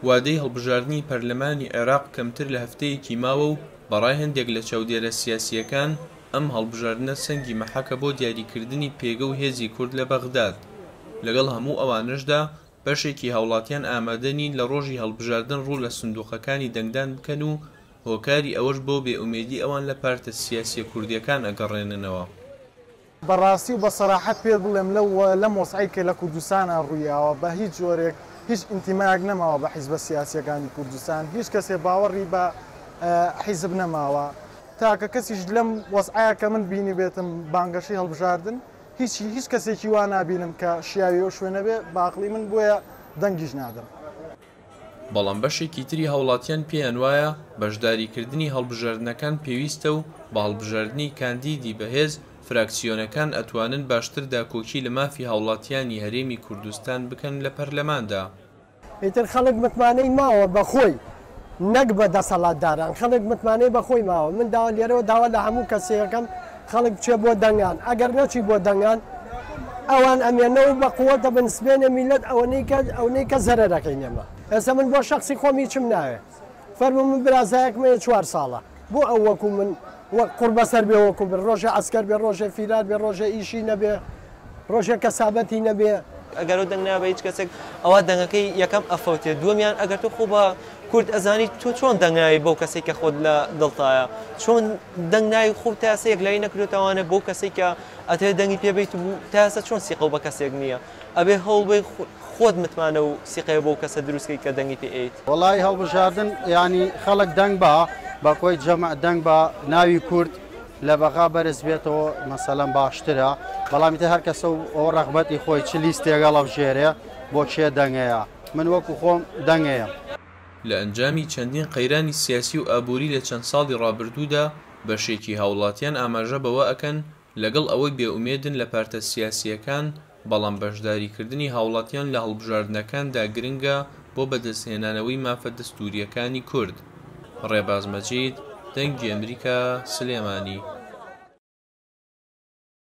وادەی هەڵبژاردنی پەرلەمانی عێراق کەمتر لە هەفتەیەکی ماوە و بەڕای هەندێک لە چاودێرە سیاسییەکان ئەم هەڵبژاردنە سەنگی مەحەکە بۆ دیاریکردنی پێگە و هێزی کورد لە بەغداد. لەگەڵ هەموو ئەوانەشدا بەشێکی هاوڵاتیان ئامادە نین لە ڕۆژی هەڵبژاردن ڕوو لە سندوقەکانی دەنگدان بکەن و هۆکاری ئەوەش بۆ بێئومێدی ئەوان لە پارتە سیاسیە کوردیەکان ئەگەڕێننەوە. بە ڕاستی و بە سەراحەت پێت بڵێم لەو لەم وەزعەی کە لە کوردستانا ڕوویاوە بە هیچ جۆرێک هیچ ئینتیمایەک نەماوە بە حیزبە سیاسیەکانی کوردستان هیچ کەسێ باوەڕی بە حیزب نەماوە تاکە کەسیش لەم وەزعەیا کە من بینیبێتم بانگەشەی هەڵبژاردن هیچ هیچ کەسێکی وا نابینم کە شیاوی ئەو شوێنە بێ بە عەقڵی من بۆیە دەنگیش نادەم. بەڵام بەشێکی تری هاوڵاتیان پێیان وایە بەشداریکردنی هەڵبژاردنەکان پێویستە و بە هەڵبژاردنی کاندیدی بەهێز فراکسیۆنەکان ئەتوانن باشتر داکۆکی لە مافی هاوڵاتیانی هەرێمی کوردستان بکەن لە پەرلەماندا. ئیتر خەڵک متمانەی ماوە بە خۆی نەک بە دەسەڵاتداران، خەڵک متمانەی بە خۆی ماوە، من داوا لێرەوە داوا لە هەموو کەسێ ئەکەم خەڵک بچێ بۆ دەنگان، ئەگەر نەچی بۆ دەنگان ئەوان ئەمێنەوە بە قوەت دەبن، سبەینێ میللەت ئەوەنەی کە ئەونەی کە زەرەرەکەین ئێمە. ئێستا من بۆ شەخسی خۆم هیچم ناوێ، فەرموو من برازایەکم هەیە چوار ساڵە بۆ ئەو وەکوو من وەک قوڕبەسەر بێ وەکوو من ڕۆژێ عەسکەر بێ ڕۆژێ فیرار بێ ڕۆژێ ئیشی نەبێ ڕۆژێ کەسابەتی نەبێ. ئەگەر ئەو دەنگ نایە بە هیچ کەسێک ئەوا دەنگەکەی یەکەم ئەفەوتێ دووەمیان ئەگەر تۆ خۆ بە کورد ئەزانی تۆ چۆن دەنگ ناوی بەو کەسەی کە خۆت لە دڵتایە چۆن دەنگ ناوی خۆ تا ئێستا یەکلایی نەکردۆتەوانە بەو کەسەی کە ئەتەوێت دەنگی پێ بەیت و تا ئێستا چۆن سیقەو بە کەسێک نییە ئەبێ هەوڵ بەی خۆت متمانە و سیقەیە بەو کەسە دروست کەی کە دەنگی پێ ئەیت. وەڵایی هەڵبژاردن یانی خەڵک دەنگ با بە کۆی جەمع دەنگ با ناوی کورد لە بەغا بەرز بێتەوە مەسەلەن باشترە بەڵام ئیتر هەر کەسە و ئەوە ڕەغبەتی خۆی چ لیستێک هەڵەبژێرێ بۆ کێ دەنگەیە من وەکو خۆم دەنگەیەم. لە ئەنجامی چەندین قەیرانی سیاسی و ئابووری لە چەند ساڵی ڕابردوودا بەشێکی هاوڵاتیان ئاماژە بەوە ئەکەن لەگەڵ ئەوەی بێئومێدن لە پارتە سیاسییەکان، بەڵام بەشداریکردنی هاوڵاتیان لە هەڵبژاردنەکاندا گرنگە بۆ بەدەستهێنانەوەی مافە دەستوورییەکانی کورد. ڕێباز مەجید، دەنگی ئەمریکا، سلێمانی.